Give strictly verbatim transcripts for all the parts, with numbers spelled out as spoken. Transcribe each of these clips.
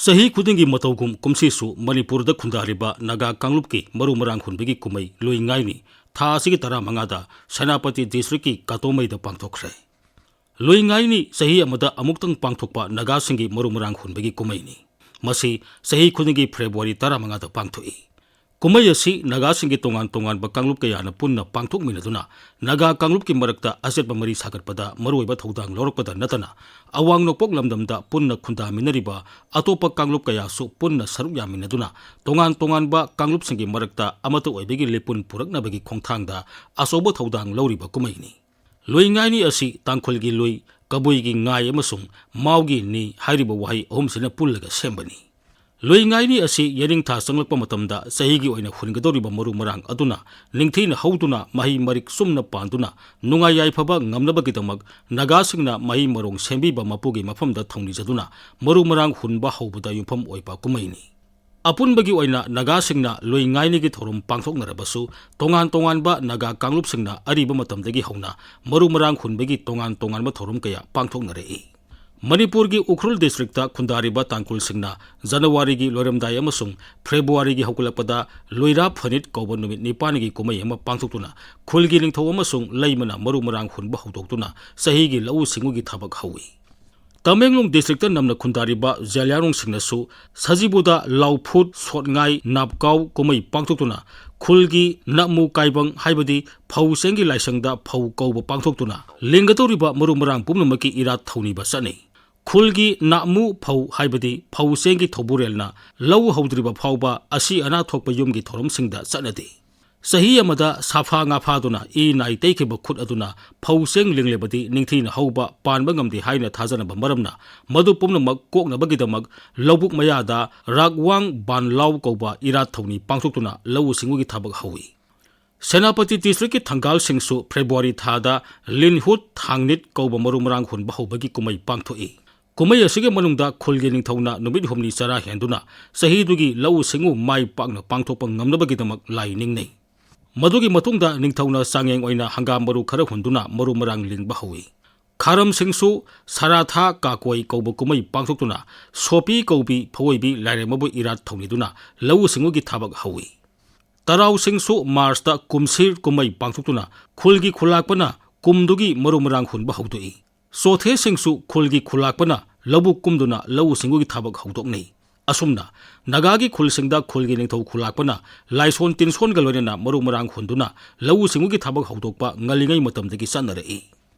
ꯆꯍꯤ ꯈꯨꯗꯤꯡꯒꯤ ꯃꯇꯧꯒꯨꯝ ꯀꯨꯝꯁꯤꯁꯨ ꯃꯅꯤꯄꯨꯔꯗ ꯈꯨꯟꯗꯥꯔꯤꯕ ꯅꯥꯒꯥ ꯀꯥꯡꯂꯨꯞꯀꯤ ꯃꯔꯨ ꯃꯔꯥꯡ ꯍꯨꯟꯕꯒꯤ ꯀꯨꯝꯍꯩ ꯂꯨꯏ ꯉꯥꯏꯅꯤ ꯊꯥ ꯑꯁꯤꯒꯤ ꯇꯔꯥꯃꯉꯥꯗ ꯁꯦꯅꯥꯄꯇꯤ ꯗꯤꯁꯇ꯭ꯔꯤꯛꯀꯤ ꯀꯥꯇꯣꯃꯩꯗ ꯄꯥꯡꯊꯣꯛꯈ꯭ꯔꯦ꯫ ꯂꯨꯏ ꯉꯥꯏꯅꯤ ꯆꯍꯤ ꯑꯃꯗ ꯑꯃꯨꯛꯇꯪ ꯄꯥꯡꯊꯣꯛꯄ ꯅꯥꯒꯥꯁꯤꯡꯒꯤ ꯃꯔꯨ ꯃꯔꯥꯡ ꯍꯨꯟꯕꯒꯤ ꯀꯨꯝꯍꯩꯅꯤ꯫ ꯃꯁꯤ ꯆꯍꯤ ꯈꯨꯗꯤꯡꯒꯤ ꯐꯦꯕ꯭ꯔꯨꯋꯥꯔꯤ ꯇꯔꯥꯃꯉꯥꯗ ꯄꯥꯡꯊꯣꯛꯏ꯫ ꯀꯨꯝꯍꯩ ꯑꯁꯤ ꯅꯥꯒꯥꯁꯤꯡꯒꯤ ꯇꯣꯉꯥꯟ ꯇꯣꯉꯥꯟꯕ ꯀꯥꯡꯂꯨꯞ ꯀꯌꯥꯅ ꯄꯨꯟꯅ ꯄꯥꯡꯊꯣꯛꯃꯤꯟꯅꯗꯨꯅ ꯅꯥꯒꯥ ꯀꯥꯡꯂꯨꯞꯀꯤ ꯃꯔꯛꯇ ꯑꯆꯦꯠꯄ ꯃꯔꯤ ꯁꯥꯒꯠꯄꯗ ꯃꯔꯨꯑꯣꯏꯕ ꯊꯧꯗꯥꯡ ꯂꯧꯔꯛꯄꯗ ꯅꯠꯇꯅ ꯑꯋꯥꯡ ꯅꯣꯡꯄꯣꯛ ꯂꯝꯗꯝꯗ ꯄꯨꯟꯅ ꯈꯨꯟꯗꯥꯃꯤꯟꯅꯔꯤꯕ ꯑꯇꯣꯞꯄ ꯀꯥꯡꯂꯨꯞ ꯀꯌꯥꯁꯨ ꯄꯨꯟꯅ ꯁꯔꯨꯛ ꯌꯥꯃꯤꯟꯅꯗꯨꯅ ꯇꯣꯉꯥꯟ ꯇꯣꯉꯥꯟꯕ ꯀꯥꯡꯂꯨꯞꯁꯤꯡꯒꯤ ꯃꯔꯛꯇ ꯑꯃꯠꯇ ꯑꯣꯏꯕꯒꯤ ꯂꯤꯄꯨꯟ ꯄꯨꯔꯛꯅꯕꯒꯤ ꯈꯣꯡꯊꯥꯡꯗ ꯑꯆꯧꯕ ꯊꯧꯗꯥꯡ ꯂꯧꯔꯤꯕ ꯀꯨꯝꯍꯩꯅꯤ꯫ ꯂꯨꯏꯉꯥꯏꯅꯤ ꯑꯁꯤ ꯇꯥꯡꯈꯨꯜꯒꯤ ꯂꯨꯏ, ꯀꯕꯨꯏꯒꯤ ꯉꯥꯏ ꯑꯃꯁꯨꯡ ꯃꯥꯎꯒꯤ ꯅꯤ ꯍꯥꯏꯔꯤꯕ ꯋꯥꯍꯩ ꯑꯍꯨꯝꯁꯤꯅ ꯄꯨꯜꯂꯒ ꯁꯦꯝꯕꯅꯤ꯫ ꯂꯨꯏꯉꯥꯏꯅꯤ ꯑꯁꯤ ꯌꯦꯅꯤꯡꯊꯥ ꯆꯪꯂꯛꯄ ꯃꯇꯝꯗ ꯆꯍꯤꯒꯤ ꯑꯣꯏꯅ ꯍꯨꯟꯒꯗꯧꯔꯤꯕ ꯃꯔꯨ ꯃꯔꯥꯡ ꯑꯗꯨꯅ ꯅꯤꯡꯊꯤꯅ ꯍꯧꯗꯨꯅ ꯃꯍꯩ ꯃꯔꯤꯛ ꯆꯨꯝꯅ ꯄꯥꯟꯗꯨꯅ ꯅꯨꯡꯉꯥꯏ ꯌꯥꯏꯐꯕ ꯉꯝꯅꯕꯒꯤꯗꯃꯛ ꯅꯥꯒꯥꯁꯤꯡꯅ ꯃꯍꯩ ꯃꯔꯣꯡ ꯁꯦꯝꯕꯤꯕ ꯃꯄꯨꯒꯤ ꯃꯐꯝꯗ ꯊꯧꯅꯤꯖꯗꯨꯅ ꯃꯔꯨ ꯃꯔꯥꯡ ꯍꯨꯟꯕ ꯍꯧꯕꯗ ꯌꯨꯝꯐꯝ ꯑꯣꯏꯕ ꯀꯨꯝꯍꯩꯅꯤ꯫ ꯑꯄꯨꯟꯕꯒꯤ ꯑꯣꯏꯅ ꯅꯥꯒꯥꯁꯤꯡꯅ ꯂꯨꯏ ꯉꯥꯏꯅꯤꯒꯤ ꯊꯧꯔꯝ ꯄꯥꯡꯊꯣꯛꯅꯔꯕꯁꯨ, ꯇꯣꯉꯥꯟ ꯇꯣꯉꯥꯟꯕ ꯅꯥꯒꯥ ꯀꯥꯡꯂꯨꯞꯁꯤꯡꯅ ꯑꯔꯤꯕ ꯃꯇꯝꯗꯒꯤ ꯍꯧꯅ ꯃꯔꯨ ꯃꯔꯥꯡ ꯍꯨꯟꯕꯒꯤ ꯇꯣꯉꯥꯟ ꯇꯣꯉꯥꯟꯕ ꯊꯧꯔꯝ ꯀꯌꯥ ꯄꯥꯡꯊꯣꯛꯅꯔꯛꯏ꯫ ꯃꯅꯤꯄꯨꯔꯒꯤ ꯎꯈ꯭ꯔꯨꯜ ꯗꯤꯁꯇ꯭ꯔꯤꯛꯇ ꯈꯨꯟꯗꯥꯔꯤꯕ ꯇꯥꯡꯈꯨꯜꯁꯤꯡꯅ ꯖꯅꯋꯥꯔꯤꯒꯤ ꯂꯣꯏꯔꯝꯗꯥꯏ ꯑꯃꯁꯨꯡ ꯐꯦꯕ꯭ꯔꯨꯋꯥꯔꯤꯒꯤ ꯍꯧꯒꯠꯂꯛꯄꯗ ꯂꯨꯏꯔꯥ ꯐꯅꯤꯠ ꯀꯧꯕ ꯅꯨꯃꯤꯠ ꯅꯤꯄꯥꯟꯒꯤ ꯀꯨꯝꯍꯩ ꯑꯃ ꯄꯥꯡꯊꯣꯛꯇꯨꯅ ꯈꯨꯜꯒꯤ ꯅꯤꯡꯊꯧ ꯑꯃꯁꯨꯡ ꯂꯩꯃꯅ ꯃꯔꯨ ꯃꯔꯥꯡ ꯍꯨꯟꯕ ꯍꯧꯗꯣꯛꯇꯨꯅ ꯆꯍꯤꯒꯤ ꯂꯧꯎ ꯁꯤꯡꯎꯒꯤ ꯊꯕꯛ ꯍꯧꯏ꯫ ꯇꯃꯦꯡꯂꯣꯡ ꯗꯤꯁꯇ꯭ꯔꯤꯛꯇ ꯅꯝꯅ ꯈꯨꯟꯗꯥꯔꯤꯕ ꯖꯦꯂꯤꯌꯥꯡꯔꯣꯡꯁꯤꯡꯅꯁꯨ ꯁꯖꯤꯕꯨꯗ ꯂꯥꯎꯐꯨꯠ ꯁꯣꯠꯉꯥꯏ ꯅꯥꯞꯀꯥꯎ ꯀꯨꯝꯍꯩ ꯄꯥꯡꯊꯣꯛꯇꯨꯅ ꯈꯨꯜꯒꯤ ꯅꯛꯃꯨ ꯀꯥꯏꯕꯪ ꯍꯥꯏꯕꯗꯤ ꯐꯧ ꯆꯦꯡꯒꯤ ꯂꯥꯏꯁꯪꯗ ꯐꯧ ꯀꯧꯕ ꯄꯥꯡꯊꯣꯛꯇꯨꯅ ꯂꯤꯡꯒꯗꯧꯔꯤꯕ ꯃꯔꯨ ꯃꯔꯥꯡ ꯄꯨꯝꯅꯃꯛꯀꯤ ꯏꯔꯥꯠ ꯊꯧꯅꯤꯕ ꯆꯠꯅꯩ꯫ ꯈꯨꯜꯒꯤ ꯅꯥꯛꯃꯨ ꯐꯧ ꯍꯥꯏꯕꯗꯤ ꯐꯧ ꯆꯦꯡꯒꯤ ꯊꯧꯕꯨꯔꯦꯜꯅ ꯂꯧ ꯍꯧꯗ꯭ꯔꯤꯕ ꯐꯥꯎꯕ ꯑꯁꯤ ꯑꯅꯥ ꯊꯣꯛꯄ ꯌꯨꯝꯒꯤ ꯊꯧꯔꯝꯁꯤꯡꯗ ꯆꯠꯅꯗꯦ꯫ ꯆꯍꯤ ꯑꯃꯗ ꯁꯥꯐꯥ ꯉꯥ ꯐꯥꯗꯨꯅ ꯏ ꯅꯥꯏ ꯇꯩꯈꯤꯕ ꯈꯨꯠ ꯑꯗꯨꯅ ꯐꯧ ꯆꯦꯡ ꯂꯤꯡꯂꯕꯗꯤ ꯅꯤꯡꯊꯤꯅ ꯍꯧꯕ ꯄꯥꯟꯕ ꯉꯝꯗꯦ ꯍꯥꯏꯅ ꯊꯥꯖꯅꯕ ꯃꯔꯝꯅ ꯃꯗꯨ ꯄꯨꯝꯅꯃꯛ ꯀꯣꯛꯅꯕꯒꯤꯗꯃꯛ ꯂꯧꯕꯨꯛ ꯃꯌꯥꯗ ꯔꯥꯛꯋꯥꯡ ꯕꯥꯟꯂꯥꯎ ꯀꯧꯕ ꯏꯔꯥꯠ ꯊꯧꯅꯤ ꯄꯥꯡꯊꯣꯛꯇꯨꯅ ꯂꯧꯎ ꯁꯤꯡꯎꯒꯤ ꯊꯕꯛ ꯍꯧꯏ꯫ ꯁꯦꯅꯥꯄꯇꯤ ꯗꯤꯁꯇ꯭ꯔꯤꯛꯀꯤ ꯊꯪꯒꯥꯜꯁꯤꯡꯁꯨ ꯐꯦꯕ꯭ꯔꯨꯋꯥꯔꯤ ꯊꯥꯗ ꯂꯤꯟꯍꯨꯠ ꯊꯥꯡꯅꯤꯠ ꯀꯧꯕ ꯃꯔꯨ ꯃꯔꯥꯡ ꯍꯨꯟꯕ ꯍꯧꯕꯒꯤ ꯀꯨꯝꯍꯩ ꯄꯥꯡꯊꯣꯛꯏ꯫ ꯀꯨꯝꯍꯩ ꯑꯁꯤꯒꯤ ꯃꯅꯨꯡꯗ ꯈꯨꯜꯒꯤ ꯅꯤꯡꯊꯧꯅ ꯅꯨꯃꯤꯠ ꯍꯨꯝꯅꯤ ꯆꯔꯥ ꯍꯦꯟꯗꯨꯅ ꯆꯍꯤꯗꯨꯒꯤ ꯂꯧꯎ ꯁꯤꯡꯎ ꯃꯥꯏ ꯄꯥꯛꯅ ꯄꯥꯡꯊꯣꯛꯄ ꯉꯝꯅꯕꯒꯤꯗꯃꯛ ꯂꯥꯏ ꯅꯤꯡꯅꯩ꯫ ꯃꯗꯨꯒꯤ ꯃꯇꯨꯡꯗ ꯅꯤꯡꯊꯧꯅ ꯆꯥꯡꯌꯦꯡ ꯑꯣꯏꯅ ꯍꯪꯒꯥꯝ ꯃꯔꯨ ꯈꯔ ꯍꯨꯟꯗꯨꯅ ꯃꯔꯨ ꯃꯔꯥꯡ ꯂꯤꯡꯕ ꯍꯧꯏ꯫ ꯈꯥꯔꯝꯁꯤꯡꯁꯨ ꯁꯔꯥꯊꯥ ꯀꯥꯀꯣꯏ ꯀꯧꯕ ꯀꯨꯝꯍꯩ ꯄꯥꯡꯊꯣꯛꯇꯨꯅ ꯁꯣꯄꯤ ꯀꯧꯕꯤ ꯐꯧꯑꯣꯏꯕꯤ ꯂꯥꯏꯔꯦꯝꯃꯕꯨ ꯏꯔꯥꯠ ꯊꯧꯅꯤꯗꯨꯅ ꯂꯧꯎ ꯁꯤꯡꯎꯒꯤ ꯊꯕꯛ ꯍꯧꯏ꯫ ꯇꯔꯥꯎꯁꯤꯡꯁꯨ ꯃꯥꯔꯆꯇ ꯀꯨꯝꯁꯤꯔ ꯀꯨꯝꯍꯩ ꯄꯥꯡꯊꯣꯛꯇꯨꯅ ꯈꯨꯜꯒꯤ ꯈꯨꯂꯥꯛꯄꯅ ꯀꯨꯝꯗꯨꯒꯤ ꯃꯔꯨ ꯃꯔꯥꯡ ꯍꯨꯟꯕ ꯍꯧꯗꯣꯛꯏ꯫ ꯆꯣꯊꯦꯁꯤꯡꯁꯨ ꯈꯨꯜꯒꯤ ꯈꯨꯂꯥꯛꯄꯅ ꯂꯧꯕꯨꯛ ꯀꯨꯝꯗꯨꯅ ꯂꯧꯎ ꯁꯤꯡꯎꯒꯤ ꯊꯕꯛ ꯍꯧꯗꯣꯛꯅꯩ꯫ ꯑꯁꯨꯝꯅ ꯅꯥꯒꯥꯒꯤ ꯈꯨꯜꯁꯤꯡꯗ ꯈꯨꯜꯒꯤ ꯅꯤꯡꯊꯧ ꯈꯨꯂꯥꯛꯄꯅ ꯂꯥꯏꯁꯣꯟ ꯇꯤꯟꯁꯣꯟꯒ ꯂꯣꯏꯅꯅ ꯃꯔꯨ ꯃꯔꯥꯡ ꯍꯨꯟꯗꯨꯅ ꯂꯧꯎ ꯁꯤꯡꯎꯒꯤ ꯊꯕꯛ ꯍꯧꯗꯣꯛꯄ ꯉꯜꯂꯤꯉꯩ ꯃꯇꯝꯗꯒꯤ ꯆꯠꯅꯔꯛꯏ꯫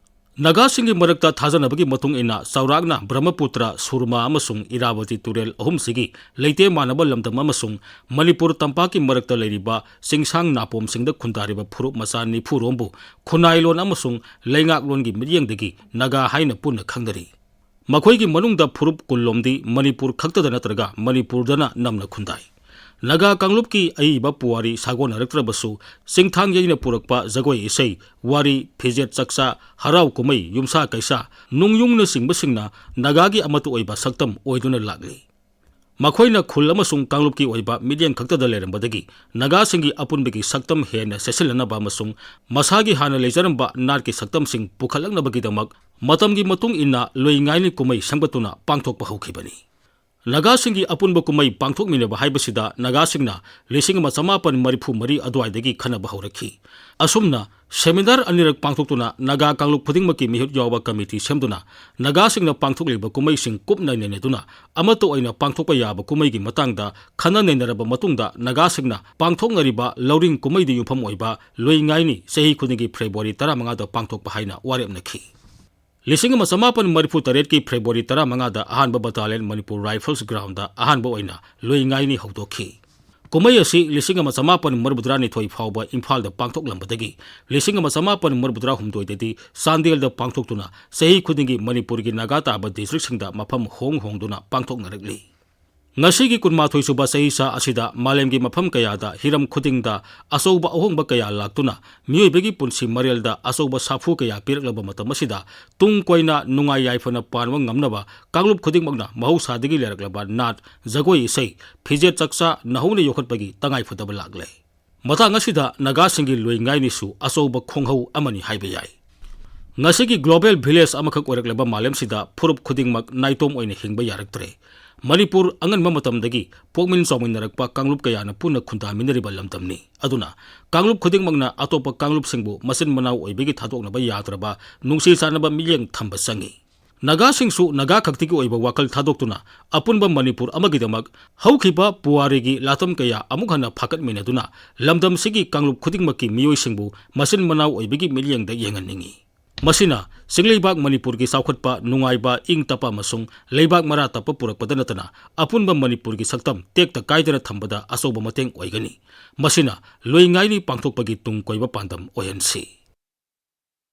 ꯅꯥꯒꯥꯁꯤꯡꯒꯤ ꯃꯔꯛꯇ ꯊꯥꯖꯅꯕꯒꯤ ꯃꯇꯨꯡ ꯏꯟꯅ ꯆꯥꯎꯔꯥꯛꯅ ꯕ꯭ꯔꯍꯃꯄꯨꯇ꯭ꯔ, ꯁꯨꯔꯃꯥ ꯑꯃꯁꯨꯡ ꯏꯔꯥꯕꯇꯤ ꯇꯨꯔꯦꯜ ꯑꯍꯨꯝꯁꯤꯒꯤ ꯂꯩꯇꯦꯝ ꯃꯥꯟꯅꯕ ꯂꯝꯗꯝ ꯑꯃꯁꯨꯡ ꯃꯅꯤꯄꯨꯔ ꯇꯝꯄꯥꯛꯀꯤ ꯃꯔꯛꯇ ꯂꯩꯔꯤꯕ ꯆꯤꯡꯁꯥꯡ ꯅꯥꯄꯣꯝꯁꯤꯡꯗ ꯈꯨꯟꯗꯥꯔꯤꯕ ꯐꯨꯔꯨꯞ ꯃꯆꯥ ꯅꯤꯐꯨꯔꯣꯝꯕꯨ ꯈꯨꯟꯅꯥꯏꯂꯣꯟ ꯑꯃꯁꯨꯡ ꯂꯩꯉꯥꯛꯂꯣꯟꯒꯤ ꯃꯤꯠꯌꯦꯡꯗꯒꯤ ꯅꯥꯒꯥ ꯍꯥꯏꯅ ꯄꯨꯟꯅ ꯈꯪꯅꯔꯤ꯫ ꯃꯈꯣꯏꯒꯤ ꯃꯅꯨꯡꯗ ꯐꯨꯔꯨꯞ ꯀꯨꯟꯂꯣꯝꯗꯤ ꯃꯅꯤꯄꯨꯔ ꯈꯛꯇꯗ ꯅꯠꯇ꯭ꯔꯒ ꯃꯅꯤꯄꯨꯔꯗꯅ ꯅꯝꯅ ꯈꯨꯟꯗꯥꯏ꯫ ꯅꯥꯒꯥ ꯀꯥꯡꯂꯨꯞꯀꯤ ꯑꯏꯕ ꯄꯨꯋꯥꯔꯤ ꯁꯥꯒꯣꯟꯅꯔꯛꯇ꯭ꯔꯕꯁꯨ, ꯆꯤꯡꯊꯥꯡ ꯌꯩꯅ ꯄꯨꯔꯛꯄ ꯖꯒꯣꯏ ꯏꯁꯩ, ꯋꯥꯔꯤ, ꯐꯤꯖꯦꯠ ꯆꯥꯛꯆꯥ, ꯍꯔꯥꯎ ꯀꯨꯝꯍꯩ, ꯌꯨꯝꯁꯥ ꯀꯩꯁꯥ, ꯅꯨꯡꯌꯨꯡꯅꯆꯤꯡꯕꯁꯤꯡꯅ ꯅꯥꯒꯥꯒꯤ ꯑꯃꯠꯇ ꯑꯣꯏꯕ ꯁꯛꯇꯝ ꯑꯣꯏꯗꯨꯅ ꯂꯥꯛꯂꯤ꯫ ꯃꯈꯣꯏꯅ ꯈꯨꯜ ꯑꯃꯁꯨꯡ ꯀꯥꯡꯂꯨꯞꯀꯤ ꯑꯣꯏꯕ ꯃꯤꯠꯌꯦꯡ ꯈꯛꯇꯗ ꯂꯩꯔꯝꯕꯗꯒꯤ ꯅꯥꯒꯥꯁꯤꯡꯒꯤ ꯑꯄꯨꯟꯕꯒꯤ ꯁꯛꯇꯝ ꯍꯦꯟꯅ ꯆꯦꯠꯁꯤꯜꯍꯟꯅꯕ ꯑꯃꯁꯨꯡ ꯃꯁꯥꯒꯤ ꯍꯥꯟꯅ ꯂꯩꯖꯔꯝꯕ ꯅꯥꯠꯀꯤ ꯁꯛꯇꯝꯁꯤꯡ ꯄꯨꯈꯠꯂꯛꯅꯕꯒꯤꯗꯃꯛ ꯃꯇꯝꯒꯤ ꯃꯇꯨꯡ ꯏꯟꯅ ꯂꯨꯏ ꯉꯥꯏꯅꯤ ꯀꯨꯝꯍꯩ ꯁꯦꯝꯒꯠꯇꯨꯅ ꯄꯥꯡꯊꯣꯛꯄ ꯍꯧꯈꯤꯕꯅꯤ꯫ ꯅꯥꯒꯥꯁꯤꯡꯒꯤ ꯑꯄꯨꯟꯕ ꯀꯨꯝꯍꯩ ꯄꯥꯡꯊꯣꯛꯃꯤꯟꯅꯕ ꯍꯥꯏꯕꯁꯤꯗ ꯅꯥꯒꯥꯁꯤꯡꯅ ꯂꯤꯁꯤꯡ ꯑꯃ ꯆꯃꯥꯄꯟ ꯃꯔꯤꯐꯨ ꯃꯔꯤ ꯑꯗꯨꯋꯥꯏꯗꯒꯤ ꯈꯟꯅꯕ ꯍꯧꯔꯛꯈꯤ꯫ ꯑꯁꯨꯝꯅ ꯁꯦꯃꯤꯅꯥꯔ ꯑꯅꯤꯔꯛ ꯄꯥꯡꯊꯣꯛꯇꯨꯅ ꯅꯥꯒꯥ ꯀꯥꯡꯂꯨꯞ ꯈꯨꯗꯤꯡꯃꯛꯀꯤ ꯃꯤꯍꯨꯠ ꯌꯥꯎꯕ ꯀꯃꯤꯇꯤ ꯁꯦꯝꯗꯨꯅ ꯅꯥꯒꯥꯁꯤꯡꯅ ꯄꯥꯡꯊꯣꯛꯂꯤꯕ ꯀꯨꯝꯍꯩꯁꯤꯡ ꯀꯨꯞꯅ ꯅꯩꯅꯗꯨꯅ ꯑꯃꯠꯇ ꯑꯣꯏꯅ ꯄꯥꯡꯊꯣꯛꯄ ꯌꯥꯕ ꯀꯨꯝꯍꯩꯒꯤ ꯃꯇꯥꯡꯗ ꯈꯟꯅ ꯅꯩꯅꯔꯕ ꯃꯇꯨꯡꯗ ꯅꯥꯒꯥꯁꯤꯡꯅ ꯄꯥꯡꯊꯣꯛꯅꯔꯤꯕ ꯂꯧꯔꯤꯡ ꯀꯨꯝꯍꯩꯗ ꯌꯨꯝꯐꯝ ꯑꯣꯏꯕ ꯂꯨꯏ ꯉꯥꯏꯅꯤ ꯆꯍꯤ ꯈꯨꯗꯤꯡꯒꯤ ꯐꯦꯕ꯭ꯔꯨꯋꯥꯔꯤ ꯇꯔꯥꯃꯉꯥꯗ ꯄꯥꯡꯊꯣꯛꯄ ꯍꯥꯏꯅ ꯋꯥꯔꯦꯞꯅꯈꯤ꯫ ꯂꯤꯁꯤꯡ ꯑꯃ ꯆꯃꯥꯄꯟ ꯃꯔꯤꯐꯨ ꯇꯔꯦꯠꯀꯤ ꯐꯦꯕ꯭ꯔꯨꯋꯥꯔꯤ ꯇꯔꯥꯃꯉꯥꯗ ꯑꯍꯥꯟꯕ ꯕꯇꯥꯂꯤꯌꯟ ꯃꯅꯤꯄꯨꯔ ꯔꯥꯏꯐꯜꯁ ꯒ꯭ꯔꯥꯎꯟꯗ ꯑꯍꯥꯟꯕ ꯑꯣꯏꯅ ꯂꯨꯏ ꯉꯥꯏꯅꯤ ꯍꯧꯗꯣꯛꯈꯤ꯫ ꯀꯨꯝꯍꯩ ꯑꯁꯤ ꯂꯤꯁꯤꯡ ꯑꯃ ꯆꯃꯥꯄꯟ ꯃꯔꯤꯐꯨꯇꯔꯥꯅꯤꯊꯣꯏ ꯐꯥꯎꯕ ꯏꯝꯐꯥꯜꯗ ꯄꯥꯡꯊꯣꯛꯂꯝꯕꯗꯒꯤ ꯂꯤꯁꯤꯡ ꯑꯃ ꯆꯃꯥꯄꯟ ꯃꯔꯤꯐꯨꯇꯔꯥꯍꯨꯝꯗꯣꯏꯗꯗꯤ ꯆꯥꯟꯗꯦꯜꯗ ꯄꯥꯡꯊꯣꯛꯇꯨꯅ ꯆꯍꯤ ꯈꯨꯗꯤꯡꯒꯤ ꯃꯅꯤꯄꯨꯔꯒꯤ ꯅꯥꯒꯥ ꯇꯥꯕ ꯗꯤꯁꯇ꯭ꯔꯤꯛꯁꯤꯡꯗ ꯃꯐꯝ ꯍꯣꯡ ꯍꯣꯡꯗꯨꯅ ꯄꯥꯡꯊꯣꯛꯅꯔꯛꯂꯤ꯫ ꯉꯁꯤꯒꯤ ꯀꯨꯟꯃꯥꯊꯣꯏ ꯁꯨꯕ ꯆꯍꯤꯆꯥ ꯑꯁꯤꯗ ꯃꯥꯂꯦꯝꯒꯤ ꯃꯐꯝ ꯀꯌꯥꯗ ꯍꯤꯔꯝ ꯈꯨꯗꯤꯡꯗ ꯑꯆꯧꯕ ꯑꯍꯣꯡꯕ ꯀꯌꯥ ꯂꯥꯛꯇꯨꯅ ꯃꯤꯑꯣꯏꯕꯒꯤ ꯄꯨꯟꯁꯤ ꯃꯔꯦꯜꯗ ꯑꯆꯧꯕ ꯁꯥꯐꯨ ꯀꯌꯥ ꯄꯤꯔꯛꯂꯕ ꯃꯇꯝ ꯑꯁꯤꯗ ꯇꯨꯡ ꯀꯣꯏꯅ ꯅꯨꯡꯉꯥꯏ ꯌꯥꯏꯐꯅ ꯄꯥꯟꯕ ꯉꯝꯅꯕ ꯀꯥꯡꯂꯨꯞ ꯈꯨꯗꯤꯡꯃꯛꯅ ꯃꯍꯧꯁꯥꯗꯒꯤ ꯂꯩꯔꯛꯂꯕ ꯅꯥꯠ, ꯖꯒꯣꯏ ꯏꯁꯩ, ꯐꯤꯖꯦꯠ ꯆꯥꯛꯆꯥ ꯅꯧꯍꯧꯅ ꯌꯣꯛꯈꯠꯄꯒꯤ ꯇꯉꯥꯏꯐꯗꯕ ꯂꯥꯛꯂꯦ꯫ ꯃꯇꯥꯡ ꯑꯁꯤꯗ ꯅꯥꯒꯥꯁꯤꯡꯒꯤ ꯂꯨꯏ ꯉꯥꯏꯅꯤꯁꯨ ꯑꯆꯧꯕ ꯈꯣꯡꯍꯧ ꯑꯃꯅꯤ ꯍꯥꯏꯕ ꯌꯥꯏ꯫ ꯉꯁꯤꯒꯤ global village ꯑꯃꯈꯛ ꯑꯣꯏꯔꯛꯂꯕ ꯃꯥꯂꯦꯝꯁꯤꯗ ꯐꯨꯔꯨꯞ ꯈꯨꯗꯤꯡꯃꯛ ꯅꯥꯏꯇꯣꯝ ꯑꯣꯏꯅ ꯍꯤꯡꯕ ꯌꯥꯔꯛꯇ꯭ꯔꯦ꯫ ꯃꯅꯤꯄꯨꯔ ꯑꯉꯟꯕ ꯃꯇꯝꯗꯒꯤ ꯄꯣꯛꯃꯤꯟ ꯆꯥꯎꯃꯤꯟꯅꯔꯛꯄ ꯀꯥꯡꯂꯨꯞ ꯀꯌꯥꯅ ꯄꯨꯟꯅ ꯈꯨꯟꯗꯥꯃꯤꯟꯅꯔꯤꯕ ꯂꯝꯗꯝꯅꯤ꯫ ꯑꯗꯨꯅ ꯀꯥꯡꯂꯨꯞ ꯈꯨꯗꯤꯡꯃꯛꯅ ꯑꯇꯣꯞꯄ ꯀꯥꯡꯂꯨꯞꯁꯤꯡꯕꯨ ꯃꯆꯤꯟ ꯃꯅꯥꯎ ꯑꯣꯏꯕꯒꯤ ꯊꯥꯗꯣꯛꯅꯕ ꯌꯥꯗ꯭ꯔꯕ ꯅꯨꯡꯁꯤ ꯆꯥꯟꯅꯕ ꯃꯤꯠꯌꯦꯡ ꯊꯝꯕ ꯆꯪꯏ꯫ ꯅꯥꯒꯥꯁꯤꯡꯁꯨ ꯅꯥꯒꯥ ꯈꯛꯇꯒꯤ ꯑꯣꯏꯕ ꯋꯥꯈꯜ ꯊꯥꯗꯣꯛꯇꯨꯅ ꯑꯄꯨꯟꯕ ꯃꯅꯤꯄꯨꯔ ꯑꯃꯒꯤꯗꯃꯛ ꯍꯧꯈꯤꯕ ꯄꯨꯋꯥꯔꯤꯒꯤ ꯂꯥꯇꯝ ꯀꯌꯥ ꯑꯃꯨꯛ ꯍꯟꯅ ꯐꯥꯀꯠꯃꯤꯟꯅꯗꯨꯅ ꯂꯝꯗꯝꯁꯤꯒꯤ ꯀꯥꯡꯂꯨꯞ ꯈꯨꯗꯤꯡꯃꯛꯀꯤ ꯃꯤꯑꯣꯏꯁꯤꯡꯕꯨ ꯃꯆꯤꯟ ꯃꯅꯥꯎ ꯑꯣꯏꯕꯒꯤ ꯃꯤꯠꯌꯦꯡꯗ ꯌꯦꯡꯍꯟꯅꯤꯡꯏ꯫ ꯃꯁꯤꯅ ꯆꯤꯡꯂꯩꯕꯥꯛ ꯃꯅꯤꯄꯨꯔꯒꯤ ꯆꯥꯎꯈꯠꯄ, ꯅꯨꯡꯉꯥꯏꯕ, ꯏꯪ ꯇꯞꯄ ꯑꯃꯁꯨꯡ ꯂꯩꯕꯥꯛ ꯃꯔꯥ ꯇꯞꯄ ꯄꯨꯔꯛꯄꯗ ꯅꯠꯇꯅ ꯑꯄꯨꯟꯕ ꯃꯅꯤꯄꯨꯔꯒꯤ ꯁꯛꯇꯝ ꯇꯦꯛꯇ ꯀꯥꯏꯗꯅ ꯊꯝꯕꯗ ꯑꯆꯧꯕ ꯃꯇꯦꯡ ꯑꯣꯏꯒꯅꯤ꯫ ꯃꯁꯤꯅ ꯂꯨꯏ ꯉꯥꯏꯅꯤ ꯄꯥꯡꯊꯣꯛꯄꯒꯤ ꯇꯨꯡ ꯀꯣꯏꯕ ꯄꯥꯟꯗꯝ ꯑꯣꯏꯍꯟꯁꯤ꯫